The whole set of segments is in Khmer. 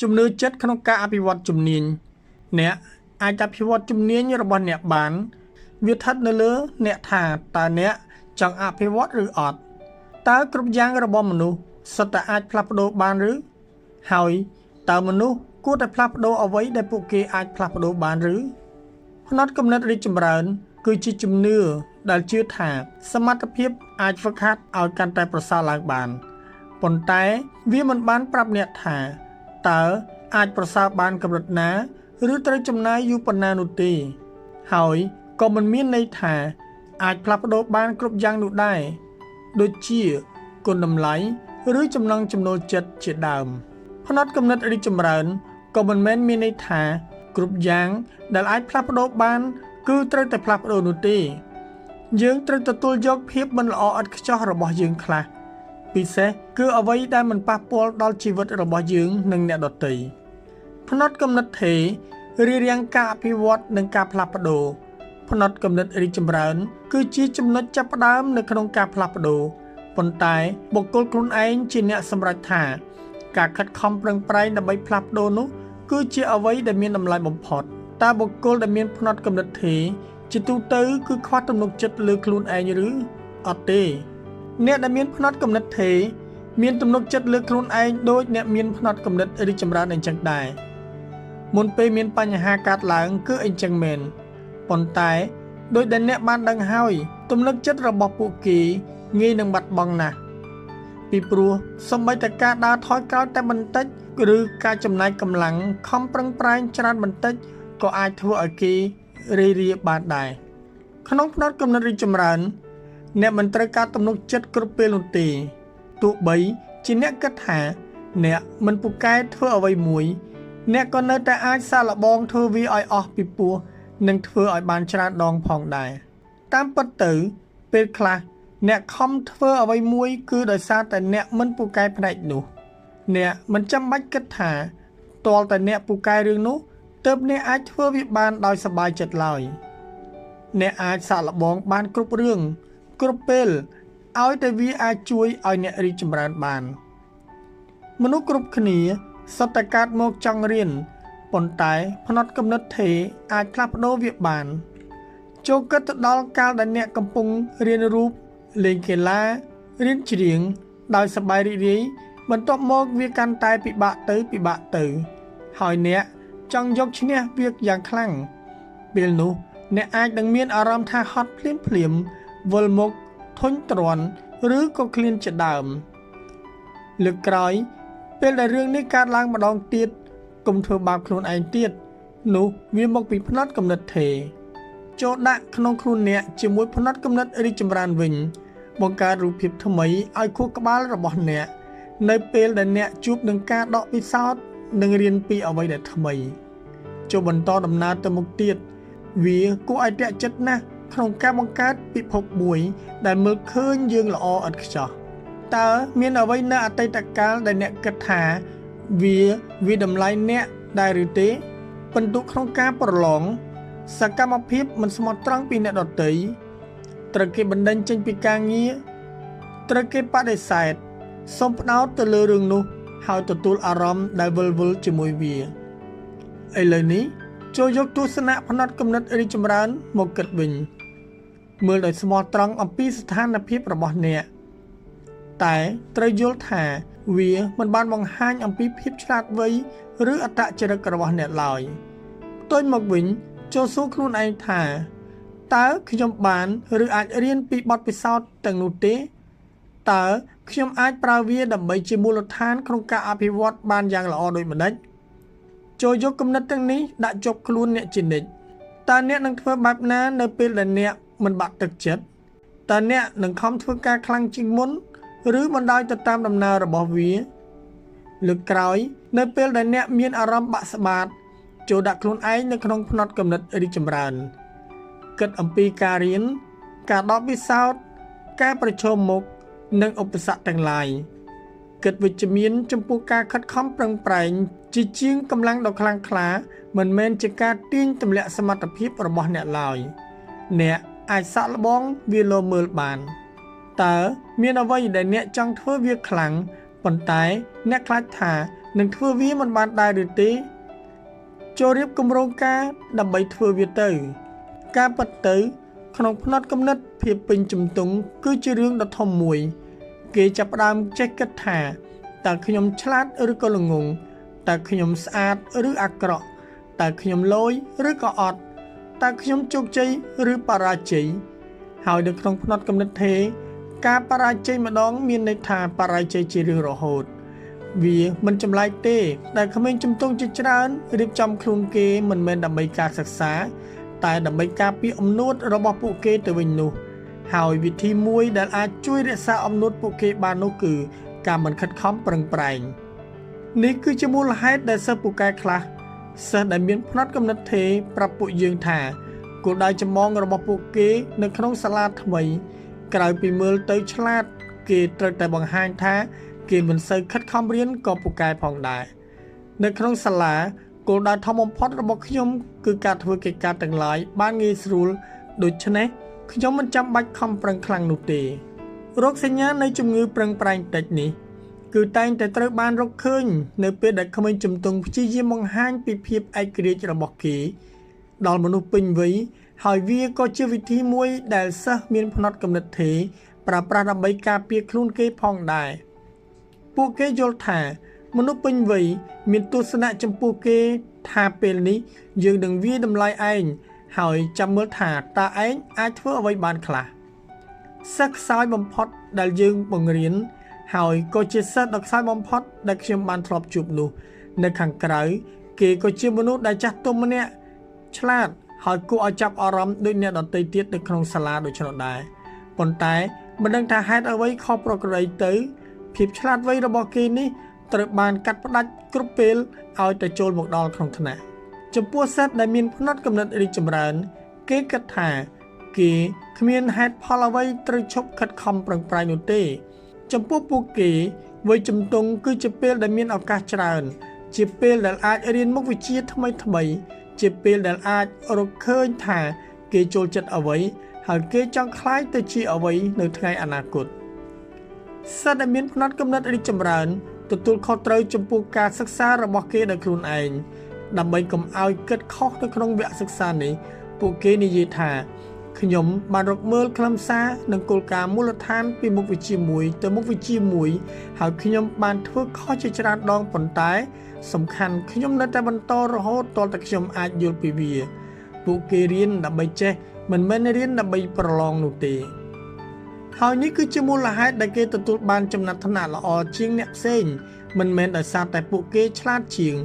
ជំនឿចិត្តក្នុងការអភិវឌ្ឍជំនាញអ្នកអាចអភិវឌ្ឍជំនាញរបស់អ្នកបាន វាស្ថិតនៅលើអ្នកថាតើអ្នកចង់អភិវឌ្ឍឬអត់តើគ្រប់យ៉ាងរបស់មនុស្សសុទ្ធតែអាចផ្លាស់ប្ដូរបានឬហើយតើមនុស្សគួរតែផ្លាស់ប្ដូរអ្វីដែលពួកគេអាចផ្លាស់ប្ដូរបានឬផ្នត់គំនិតរីកចម្រើន គឺជាជំនឿដែលជឿថាសមត្ថភាពអាចហ្វឹកហាត់ឲ្យកាន់តែប្រសើរឡើងបានប៉ុន្តែវាមិនបានប្រាប់អ្នកថាតើអាចប្រសើរបានកម្រិតណាឬត្រូវចំណាយយូរប៉ុណ្ណានោះទេហើយក៏មិនមានន័យថាអាចផ្លាស់ប្ដូរបានគ្រប់យ៉ាងនោះដែរដូចជាគុណតម្លៃឬចំណង់ចំណូលចិត្តជាដើមផ្នត់គំនិតរីកចម្រើនក៏មិនមែនមានន័យថាគ្រប់យ៉ាងដែលអាចផ្លាស់ប្ដូរបានគឺត្រូវតែផ្លាស់ប្ដូរនោះទេយើងត្រូវទទួលយកភាពមិនល្អឥតខ្ចោះរបស់យើងខ្លះពិសេសគឺអ្វីដែលមិនប៉ះពាល់ដល់ជីវិតរបស់យើងនិងអ្នកដទៃផ្នត់គំនិតថេរារាំងការអភិវឌ្ឍនិងការផ្លាស់ប្ដូរផ្នត់គំនិតរីកចម្រើនគឺជាចំណុចចាប់ផ្ដើមនៅក្នុងការផ្លាស់ប្ដូរប៉ុន្តែបុគ្គលខ្លួនឯងជាអ្នកសម្រេចថាការខិតខំប្រឹងប្រែងដើម្បីផ្លាស់ប្ដូរនោះគឺជាអ្វីដែលមានតម្លៃបំផុតតើបុគ្គលដែលមានផ្នត់គំនិតថេជាទូទៅគឺខ្វះទំនុកចិត្តលើខ្លួនឯងឬអត់ទេអ្នកដែលមានផ្នត់គំនិតថេមានទំនុកចិត្តលើខ្លួនឯងដូចអ្នកមានផ្នត់គំនិតរីកចម្រើនអញ្ចឹងដែរមុនពេលមានបញ្ហាកើតឡើងគឺអញ្ចឹងមែនប៉ុន្តែដោយដែលអ្នកបានដឹងហើយទំនុកចិត្តរបស់ពួកគេងាយនឹងបាត់បង់ណាស់ពីព្រោះសូម្បីតែការដើរថយក្រោយតែបន្តិចឬការចំណាយកម្លាំងខំប្រឹងប្រែងច្រើនបន្តិចក៏អាចធ្វើឲ្យគេរីរាបានដែរក្នុងផ្នត់គំនិតរីកចម្រើនអ្នកមិនត្រូវការទំនុកចិត្តគ្រប់ពេលនោះទេទោះបីជាអ្នកគិតថាអ្នកមិនពូកែធ្វើអ្វីមួយអ្នកក៏នៅតែអាចសាកល្បងធ្វើវាឲ្យអស់ពីពោះនិងធ្វើឲ្យបានច្រើនដងផងដែរតាមពិតទៅពេលខ្លះអ្នកខំធ្វើអ្វីមួយគឺដោយសារតែអ្នកមិនពូកែផ្នែកនោះអ្នកមិនចាំបាច់គិតថាទាល់តែអ្នកពូកែរឿងនោះទើបអ្នកអាចធ្វើវាបានដោយសប្បាយចិត្តឡើយអ្នកអាចសាកល្បងបានគ្រប់រឿងគ្រប់ពេលឲ្យតែវាអាចជួយឲ្យអ្នករីកចម្រើនបានមនុស្សគ្រប់គ្នាសុទ្ធតែកើតមកចង់រៀនប៉ុន្តែផ្នត់គំនិតថេអាចផ្លាស់ប្ដូរវាបានចូលគិតទៅដល់កាលដែលអ្នកកំពុងរៀនរូបលេងកីឡារៀនច្រៀងដោយសប្បាយរីករាយបន្ទាប់មកវាកាន់តែពិបាកទៅពិបាកទៅហើយអ្នកចង់យកឈ្នះវាយ៉ាងខ្លាំងពេលនោះអ្នកអាចនឹងមានអារម្មណ៍ថាហត់ភ្លាមភ្លាមវិលមុខធុញទ្រាន់ឬក៏ឃ្លានជាដើមលើកក្រោយពេលដែលរឿងនេះកើតឡើងម្ដងទៀតកុំធ្វើបាបខ្លួនឯងទៀតនោះវាមកពីផ្នត់គំនិតថេចូលដាក់ក្នុងខ្លួនអ្នកជាមួយផ្នត់គំនិតរីកចម្រើនវិញបង្កើតរូបភាពថ្មីឲ្យខួរក្បាលរបស់អ្នកនៅពេលដែលអ្នកជួបនឹងការដកពិសោធន៍និងរៀនពីអ្វីដែលថ្មីចូលបន្តដំណើរទៅមុខទៀតវាគួរឲ្យទាក់ចិត្តណាស់ក្នុងការបង្កើតពិភពមួយដែលមើលឃើញយើងល្អឥតខ្ចោះតើមានអ្វីនៅអតីតកាលដែលអ្នកគិតថាវាតម្លៃអ្នកដែរឬទេពិន្ទុក្នុងការប្រឡងសកម្មភាពមិនស្មោះត្រង់ពីអ្នកដទៃត្រូវគេបណ្ដេញចេញពីការងារត្រូវគេបដិសេធសូមផ្ដោតទៅលើរឿងនោះហើយទទួលអារម្មណ៍ដែលវិលវល់ជាមួយវាឥឡូវនេះចូលយកទស្សនៈផ្នត់គំនិតរីកចម្រើនមកគិតវិញមើលដោយស្មោះត្រង់អំពីស្ថានភាពរបស់អ្នកតែត្រូវយល់ថាវាមិនបានបង្ហាញអំពីភាពឆ្លាតវៃឬអត្តចរិតរបស់អ្នកឡើយផ្ទុយមកវិញចូលសួរខ្លួនឯងថាតើខ្ញុំបានឬអាចរៀនពីបទពិសោធន៍ទាំងនោះទេតើខ្ញុំអាចប្រើវាដើម្បីជាមូលដ្ឋានក្នុងការអភិវឌ្ឍបានយ៉ាងល្អដូចម្តេចចូលយកគំនិតទាំងនេះដាក់ជាប់ខ្លួនអ្នកជានិច្ចតើអ្នកនឹងធ្វើបែបណានៅពេលដែលអ្នកមិនបាក់ទឹកចិត្តតើអ្នកនឹងខំធ្វើការខ្លាំងជាងមុនឬបណ្ដោយទៅតាមដំណើររបស់វាលើកក្រោយនៅពេលដែលអ្នកមានអារម្មណ៍បាក់ស្បាតចូលដាក់ខ្លួនឯងនៅក្នុងផ្នត់គំនិតរីកចម្រើនគិតអំពីការរៀនការដកពិសោធន៍ការប្រឈមមុខនិងឧបសគ្គទាំងឡាយគិតវិជ្ជមានចំពោះការខិតខំប្រឹងប្រែងជាជាងកម្លាំងដ៏ខ្លាំងក្លាមិនមែនជាការទាញទម្លាក់សមត្ថភាពរបស់អ្នកឡើយអ្នកអាចសាកល្បងវាលមើលបានតើមានអ្វីដែលអ្នកចង់ធ្វើវាខ្លាំង ប៉ុន្តែអ្នកខ្លាចថានឹងធ្វើវាមិនបានដែរឬទេចូលរៀបគម្រោងការដើម្បីធ្វើវាទៅការពិតទៅក្នុងផ្នត់គំនិតភាពពេញជំទង់គឺជារឿងដ៏ធំមួយគេចាប់ផ្ដើមចេះគិតថាតើខ្ញុំឆ្លាតឬក៏ល្ងង់តើខ្ញុំស្អាតឬអាក្រក់តើខ្ញុំឡូយឬក៏អត់តើខ្ញុំជោគជ័យឬបរាជ័យហើយនៅក្នុងផ្នត់គំនិតទេការបរាជ័យម្ដងមានន័យថាបរាជ័យជារៀងរហូតវាមិនចម្លែកទេដែលក្មេងជំទង់ជាច្រើនរៀបចំខ្លួនគេមិនមែនដើម្បីការសិក្សាតែដើម្បីការពារអំនួតរបស់ពួកគេទៅវិញនោះហើយវិធីមួយដែលអាចជួយរក្សាអំនួតពួកគេបាននោះគឺការមិនខិតខំប្រឹងប្រែងនេះគឺជាមូលហេតុដែលសិស្សពូកែខ្លះសិស្សដែលមានផ្នត់គំនិតទេប្រាប់ពួកយើងថាគោលដៅចម្បងរបស់ពួកគេនៅក្នុងសាលាថ្មីក្រៅពីមើលទៅឆ្លាតគេត្រូវតែបង្ហាញថាគេមិនសូវខិតខំរៀនក៏ពូកែផងដែរនៅក្នុងសាលាគោលដៅធំបំផុតរបស់ខ្ញុំគឺការធ្វើកិច្ចការទាំងឡាយបានងាយស្រួលដូច្នេះខ្ញុំមិនចាំបាច់ខំប្រឹងខ្លាំងនោះទេរោគសញ្ញានៃជំងឺប្រឹងប្រែងតិចនេះគឺតែងតែត្រូវបានរកឃើញនៅពេលដែលក្មេងជំទង់ព្យាយាមបង្ហាញពីភាពឯករាជ្យរបស់គេដល់មនុស្សពេញវ័យហើយវាក៏ជាវិធីមួយដែលសិស្សមានផ្នត់គំនិតទេប្រើប្រាស់ដើម្បីការពារខ្លួនគេផងដែរពួកគេយល់ថាមនុស្សពេញវ័យមានទស្សនៈចំពោះគេថាពេលនេះយើងនឹងវាយតម្លៃឯងហើយចាំមើលថាតើឯងអាចធ្វើអ្វីបានខ្លះសិស្សខ្សោយបំផុតដែលយើងបង្រៀនហើយក៏ជាសិស្សដ៏ខ្សោយបំផុតដែលខ្ញុំបានធ្លាប់ជួបនោះនៅខាងក្រៅគេក៏ជាមនុស្សដែលចាស់ទុំម្នាក់ឆ្លាតហើយគួរឲ្យចាប់អារម្មណ៍ដូចអ្នកដទៃទៀតនៅក្នុងសាលាដូច្នោះដែរប៉ុន្តែមិនដឹងថាហេតុអ្វីខុសប្រក្រតីទៅភាពឆ្លាតវៃរបស់គេនេះត្រូវបានកាត់ផ្តាច់គ្រប់ពេលឲ្យតែចូលមកដល់ក្នុងថ្នាក់ចំពោះសិស្សដែលមានផ្នត់គំនិតរីកចម្រើនគេគិតថាគេគ្មានហេតុផលអ្វីត្រូវឈប់ខិតខំប្រឹងប្រែងនោះទេចំពោះពួកគេវ័យជំទង់គឺជាពេលដែលមានឱកាសច្រើនជាពេលដែលអាចរៀនមុខវិជ្ជាថ្មីៗជាពេលដែលអាចរកឃើញថាគេចូលចិត្តអ្វីហើយគេចង់ក្លាយទៅជាអ្វីនៅថ្ងៃអនាគតសិស្សដែលមានផ្នត់គំនិតរីកចម្រើនទទួលខុសត្រូវចំពោះការសិក្សារបស់គេដោយខ្លួនឯងដើម្បីកុំឲ្យគិតខុសនៅក្នុងវគ្គសិក្សានេះពួកគេនិយាយថាខ្ញុំបានរកមើលខ្លឹមសារនិងគោលការណ៍មូលដ្ឋានពីមុខវិជ្ជាមួយទៅមុខវិជ្ជាមួយហើយខ្ញុំបានធ្វើខុសជាច្រើនដងប៉ុន្តែសំខាន់ខ្ញុំនៅតែបន្តរហូតទាល់តែខ្ញុំអាចយល់ពីវាពួកគេរៀនដើម្បីចេះមិនមែនរៀនដើម្បីប្រឡងនោះទេហើយនេះគឺជាមូលហេតុដែលគេទទួលបានចំណាត់ថ្នាក់ល្អជាងអ្នកផ្សេងមិនមែនដោយសារតែពួកគេឆ្លាតជាង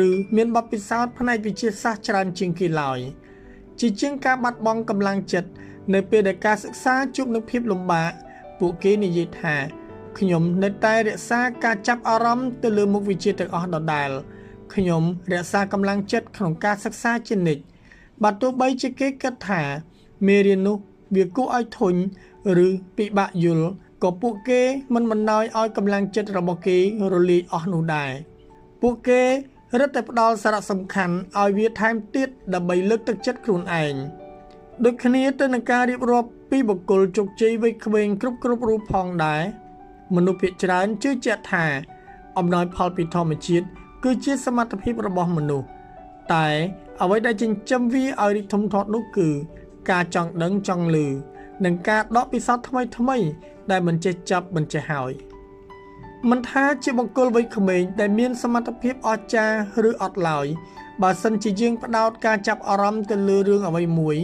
ឬមានបទពិសោធន៍ផ្នែកវិទ្យាសាស្ត្រច្រើនជាងគេឡើយជាជាងការបាត់បង់កម្លាំងចិត្តនៅពេលដែលការសិក្សាជួបនឹងភាពលំបាកពួកគេនិយាយថាខ្ញុំនៅតែរក្សាការចាប់អារម្មណ៍ទៅលើមុខវិជ្ជាទាំងអស់ដដែលខ្ញុំរក្សាកម្លាំងចិត្តក្នុងការសិក្សាជានិច្ចបើទោះបីជាគេគិតថាមេរៀននោះវាគួរឲ្យធុញឬពិបាកយល់ក៏ពួកគេមិនបណ្ដោយឲ្យកម្លាំងចិត្តរបស់គេរលាយអស់នោះដែរពួកគេរឹតតែផ្ដល់សារៈសំខាន់ឲ្យវាថែមទៀតដើម្បីលើកទឹកចិត្តខ្លួនឯងដូចគ្នាទៅនឹងការរៀបរាប់ពីបុគ្គលជោគជ័យវ័យក្មេងគ្រប់រូបផងដែរមនុស្សភាគច្រើនជឿជាក់ថាអំណោយផលពីធម្មជាតិគឺជាសមត្ថភាពរបស់មនុស្សតែអ្វីដែលចិញ្ចឹមវាឲ្យរីកធំធាត់នោះគឺការចង់ដឹងចង់ឮនិងការដកពិសោធន៍ថ្មីៗដែលមិនចេះចាប់មិនចេះហើយមិនថាជាបុគ្គលវ័យក្មេងដែលមានសមត្ថភាពអស្ចារ្យឬអត់ឡើយបើសិនជាយើងផ្ដោតការចាប់អារម្មណ៍ទៅលើរឿងអ្វីមួយ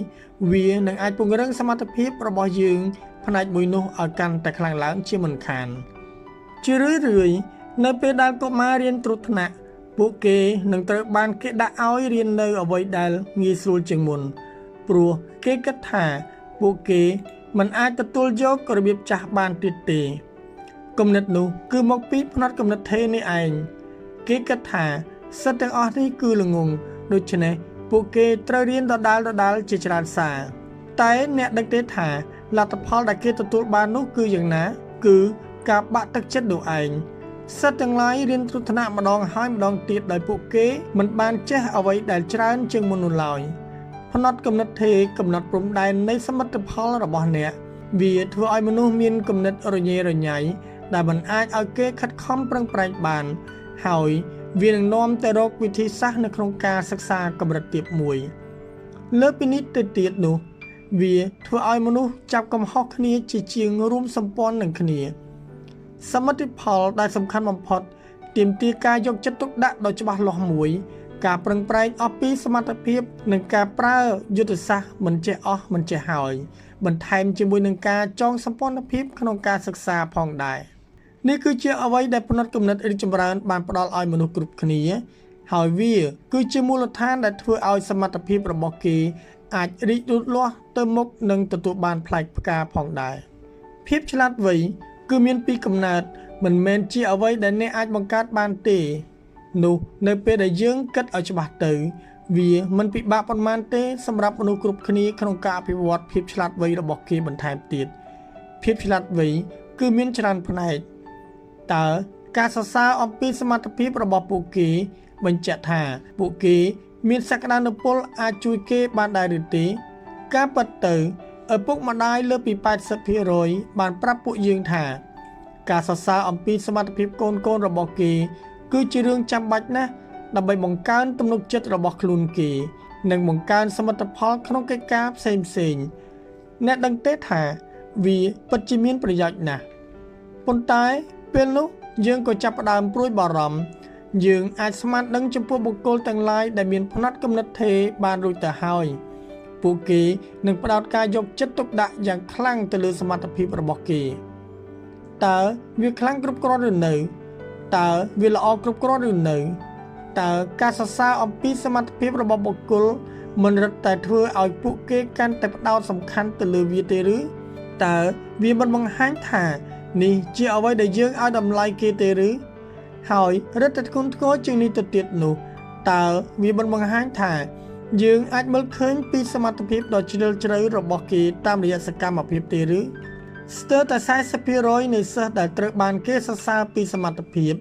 វានឹងអាចពង្រឹងសមត្ថភាពរបស់យើងផ្នែកមួយនោះឲ្យកាន់តែខ្លាំងឡើងជាមិនខានជារឿយៗនៅពេលដែលកុមាររៀនត្រួតថ្នាក់ពួកគេនឹងត្រូវបានគេដាក់ឲ្យរៀននៅអ្វីដែលងាយស្រួលជាងមុនព្រោះគេគិតថាពួកគេមិនអាចទទួលយករបៀបចាស់បានទៀតទេគំនិតនោះគឺមកពីផ្នត់គំនិតថេនេះឯងគេគិតថាសិទ្ធិទាំងអស់នេះគឺល្ងង់ដូច្នេះពួកគេត្រូវរៀនដដែលៗជាច្រើនសារតែអ្នកដឹងទេថាលទ្ធផលដែលគេទទួលបាននោះគឺយ៉ាងណាគឺការបាក់ទឹកចិត្តនោះឯងសិទ្ធិទាំងឡាយរៀនត្រួតថ្នាក់ម្ដងហើយម្ដងទៀតដោយពួកគេមិនបានចេះអ្វីដែលច្រើនជាងមុននោះឡើយផ្នត់គំនិតថេកំណត់ព្រំដែននៃសមិទ្ធផលរបស់អ្នកវាធ្វើឲ្យមនុស្សមានគំនិតរញ៉េរញ៉ៃ ដែលមិនអាចឲ្យគេខិតខំប្រឹងប្រែងបាន ហើយវានឹងនាំទៅរកវិធីសាស្ត្រនៅក្នុងការសិក្សាកម្រិតទាបមួយ លើពីនេះទៅទៀតនោះ វាធ្វើឲ្យមនុស្សចាប់កំហុសគ្នាជាជាងរួមសម្ព័ន្ធនឹងគ្នា សមិទ្ធផលដែលសំខាន់បំផុតទាមទារការយកចិត្តទុកដាក់ដ៏ច្បាស់លាស់មួយ ការប្រឹងប្រែងអស់ពីសមត្ថភាពនិងការប្រើយុទ្ធសាស្ត្រមិនចេះអស់មិនចេះហើយ បន្ថែមជាមួយនឹងការចងសម្ព័ន្ធភាពក្នុងការសិក្សាផងដែរនេះគឺជាអ្វីដែលផ្នត់គំនិតរីកចម្រើនបានផ្ដល់ឲ្យមនុស្សគ្រប់គ្នា ហើយវាគឺជាមូលដ្ឋានដែលធ្វើឲ្យសមត្ថភាពរបស់គេអាចរីកលូតលាស់ទៅមុខនិងទទួលបានផ្លែផ្កាផងដែរភាពឆ្លាតវៃគឺមានពីកំណើតមិនមែនជាអ្វីដែលអ្នកអាចបង្កើតបានទេនោះនៅពេលដែលយើងគិតឲ្យច្បាស់ទៅ វាមិនពិបាកប៉ុន្មានទេសម្រាប់មនុស្សគ្រប់គ្នាក្នុងការអភិវឌ្ឍភាពឆ្លាតវៃរបស់គេបន្ថែមទៀតភាពឆ្លាតវៃគឺមានច្រើនផ្នែកតើការសរសើរអំពីសមត្ថភាពរបស់ពួកគេបញ្ជាក់ថាពួកគេមានសក្តានុពលអាចជួយគេបានដែរឬទេការពិតទៅឪពុកម្ដាយលើសពី 80% បានប្រាប់ពួកយើងថាការសរសើរអំពីសមត្ថភាពកូនៗរបស់គេគឺជារឿងចាំបាច់ណាស់ដើម្បីបង្កើនទំនុកចិត្តរបស់ខ្លួនគេ និងបង្កើនសមិទ្ធផលក្នុងកិច្ចការផ្សេងៗអ្នកដឹងទេថាវាពិតជាមានប្រយោជន៍ណាស់ប៉ុន្តែពេលនោះយើងក៏ចាប់ផ្ដើមព្រួយបារម្ភយើងអាចស្មានដឹងចំពោះបុគ្គលទាំងឡាយដែលមានផ្នត់គំនិតថេរបានរួចទៅហើយពួកគេនឹងផ្ដោតការយកចិត្តទុកដាក់យ៉ាងខ្លាំងទៅលើសមត្ថភាពរបស់គេតើវាខ្លាំងគ្រប់គ្រាន់ឬនៅតើវាល្អគ្រប់គ្រាន់ឬនៅតើការសរសើរអំពីសមត្ថភាពរបស់បុគ្គលមិនរឹតតែធ្វើឲ្យពួកគេកាន់តែផ្ដោតសំខាន់ទៅលើវាទេឬតើវាមិនបង្ហាញថានេះជាអ្វីដែលយើងឲ្យតម្លៃគេទេឬហើយរឹតតែធ្ងន់ធ្ងរជាងនេះទៅទៀតនោះតើវាមិនបង្ហាញថាយើងអាចមើលឃើញពីសមត្ថភាពដ៏ជ្រាលជ្រៅរបស់គេតាមរយៈសកម្មភាពទេឬស្ទើរតែ 40% នៃសិស្សដែលត្រូវបានគេសរសើរពីសមត្ថភាព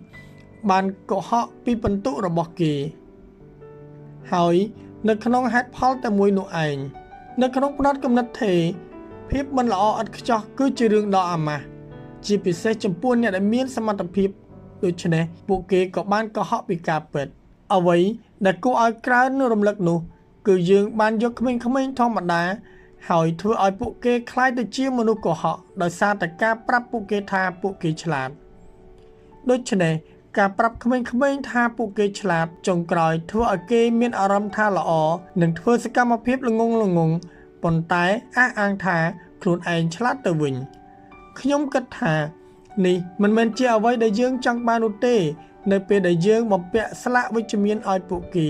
បានកុហកពីពិន្ទុរបស់គេហើយនៅក្នុងហេតុផលតែមួយនោះឯងនៅក្នុងផ្នត់គំនិតថេរភាពមិនល្អឥតខ្ចោះគឺជារឿងដ៏អាម៉ាស់ជាពិសេសចំពោះអ្នកដែលមានសមត្ថភាពដូច្នេះពួកគេក៏បានកុហកពីការពិតអ្វីដែលគួរឲ្យក្រើនរំលឹកនោះគឺយើងបានយកក្មេងៗធម្មតាហើយធ្វើឲ្យពួកគេក្លាយទៅជាមនុស្សកុហកដោយសារតែការប្រាប់ពួកគេថាពួកគេឆ្លាតដូច្នេះការប្រាប់ក្មេងៗថាពួកគេឆ្លាតចុងក្រោយធ្វើឲ្យគេមានអារម្មណ៍ថាល្អនិងធ្វើសកម្មភាពល្ងង់ៗប៉ុន្តែអះអាងថាខ្លួនឯងឆ្លាតទៅវិញខ្ញុំគិតថានេះមិនមែនជាអ្វីដែលយើងចង់បាននោះទេនៅពេលដែលយើងបំពាក់ស្លាកវិជ្ជមានឲ្យពួកគេ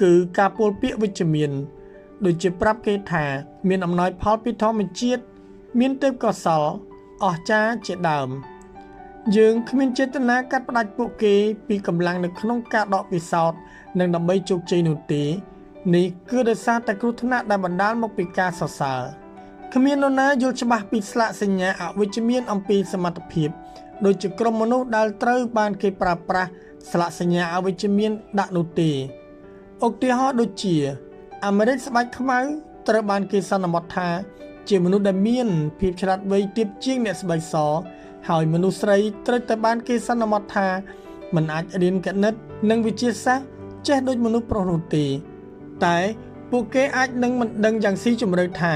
គឺការពោលពាក្យវិជ្ជមានដូចជាប្រាប់គេថាមានអំណោយផលពីធម្មជាតិមានទេពកោសល្យអស្ចារ្យជាដើមយើងគ្មានចេតនាកាត់ផ្តាច់ពួកគេពីកម្លាំងនៅក្នុងការដកពិសោធន៍និងដើម្បីជោគជ័យនោះទេនេះគឺដោយសារតែគ្រោះថ្នាក់ដែលបណ្ដាលមកពីការសរសើរគ្មាននរណាយល់ច្បាស់ពីស្លាកសញ្ញាអវិជ្ជមានអំពីសមត្ថភាពដូចជាក្រុមមនុស្សដែលត្រូវបានគេប្រើប្រាស់ស្លាកសញ្ញាអវិជ្ជមានដាក់នោះទេឧទាហរណ៍ដូចជាអាមេរិកស្បែកខ្មៅត្រូវបានគេសន្មតថាជាមនុស្សដែលមានភាពឆ្លាតវៃទាបជាងអ្នកស្បែកសហើយមនុស្សស្រីត្រូវតែបានគេសន្មតថាមិនអាចរៀនគណិតនិងវិទ្យាសាស្ត្រចេះដូចមនុស្សប្រុសនោះទេតែពួកគេអាចនឹងមិនដឹងយ៉ាងស៊ីជម្រៅថា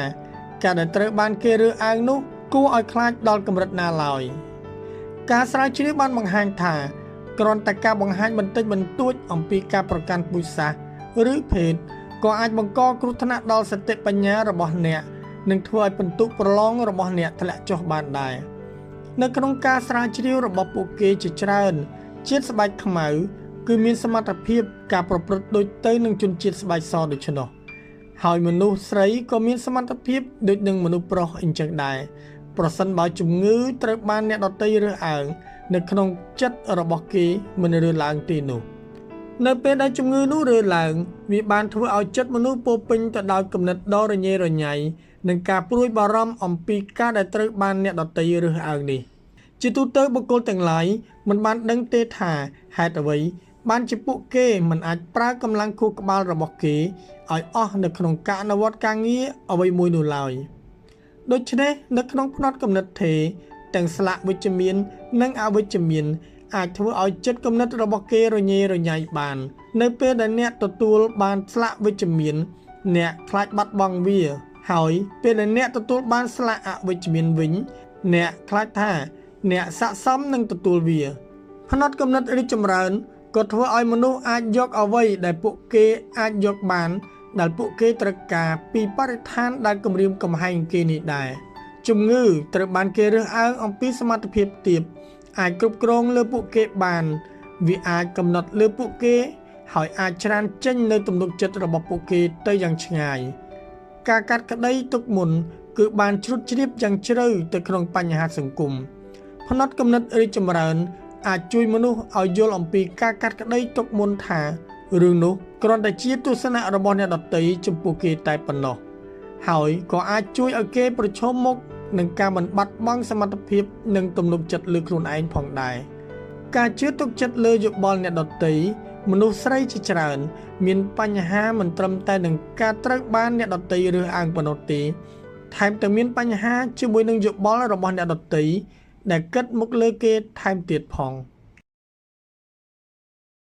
ការដែលត្រូវបានគេរើសអើងនោះគួរឲ្យខ្លាចដល់កម្រិតណាឡើយការស្រាវជ្រាវបានបង្ហាញថាគ្រាន់តែការបង្ហាញបន្តិចបន្តួចអំពីការប្រកាន់ពូជសាសន៍ឬភេទក៏អាចបង្កគ្រោះថ្នាក់ដល់សតិបញ្ញារបស់អ្នកនិងធ្វើឲ្យពិន្ទុប្រឡងរបស់អ្នកធ្លាក់ចុះបានដែរនៅក្នុងការស្រាវជ្រាវរបស់ពួកគេជាច្រើនជាតិស្បែកខ្មៅគឺមានសមត្ថភាពការប្រព្រឹត្តដូចទៅនឹងជនជាតិស្បែកសដូច្នោះហើយមនុស្សស្រីក៏មានសមត្ថភាពដូចនឹងមនុស្សប្រុសអញ្ចឹងដែរប្រសិនបើជំងឺត្រូវបានអ្នកដទៃរើសអើងនៅក្នុងចិត្តរបស់គេមិនរើឡើងទេនោះនៅពេលដែលជំងឺនោះរើឡើងវាបានធ្វើឲ្យចិត្តមនុស្សពោពេញទៅដោយគំនិតដ៏រញ៉េរញ៉ៃនិងការព្រួយបារម្ភអំពីការដែលត្រូវបានអ្នកដទៃរើសអើងនេះជាទូទៅបុគ្គលទាំងឡាយមិនបានដឹងទេថាហេតុអ្វីបានជាពួកគេមិនអាចប្រើកម្លាំងខួរក្បាលរបស់គេឲ្យអស់នៅក្នុងការអនុវត្តការងារអ្វីមួយនោះឡើយដូច្នេះនៅក្នុងផ្នត់គំនិតថេរ ទាំងស្លាកវិជ្ជមាន និងអវិជ្ជមាន អាចធ្វើឲ្យចិត្តគំនិតរបស់គេរញ៉េរញ៉ៃបាន នៅពេលដែលអ្នកទទួលបានស្លាកវិជ្ជមាន អ្នកខ្លាចបាត់បង់វា ហើយពេលដែលអ្នកទទួលបានស្លាកអវិជ្ជមានវិញ អ្នកខ្លាចថាអ្នកស័ក្តិសមនឹងទទួលវា ផ្នត់គំនិតរីកចម្រើនក៏ធ្វើឲ្យមនុស្សអាចយកអ្វីដែលពួកគេអាចយកបាន ដែលពួកគេត្រូវការពីបរិស្ថានដែលគំរាមកំហែងគេនេះដែរជំងឺត្រូវបានគេរើសអើងអំពីសមត្ថភាពទាបអាចគ្រប់គ្រងលើពួកគេបាន វាអាចកំណត់លើពួកគេ ហើយអាចច្រានចេញនៅទំនុកចិត្តរបស់ពួកគេទៅយ៉ាងឆ្ងាយ ការកាត់ក្តីទុកមុន គឺបានជ្រុតជ្រាបយ៉ាងជ្រៅទៅក្នុងបញ្ហាសង្គមផ្នត់គំនិតរីកចម្រើន អាចជួយមនុស្សឲ្យយល់អំពីការកាត់ក្តីទុកមុនថារឿងនោះគ្រាន់តែជាទស្សនៈរបស់អ្នកដទៃចំពោះគេតែប៉ុណ្ណោះហើយក៏អាចជួយឲ្យគេប្រឈមមុខនឹងការមិនបាត់បង់សមត្ថភាពនិងទំនុកចិត្តលើខ្លួនឯងផងដែរការជឿទុកចិត្តលើយោបល់អ្នកដទៃមនុស្សស្រីជាច្រើន មានបញ្ហាមិនត្រឹមតែនឹងការត្រូវបានអ្នកដទៃរើសអើងប៉ុណ្ណោះទេថែមទាំងមានបញ្ហាជាមួយនឹងយោបល់របស់អ្នកដទៃដែលគិតមកលើគេថែមទៀតផង។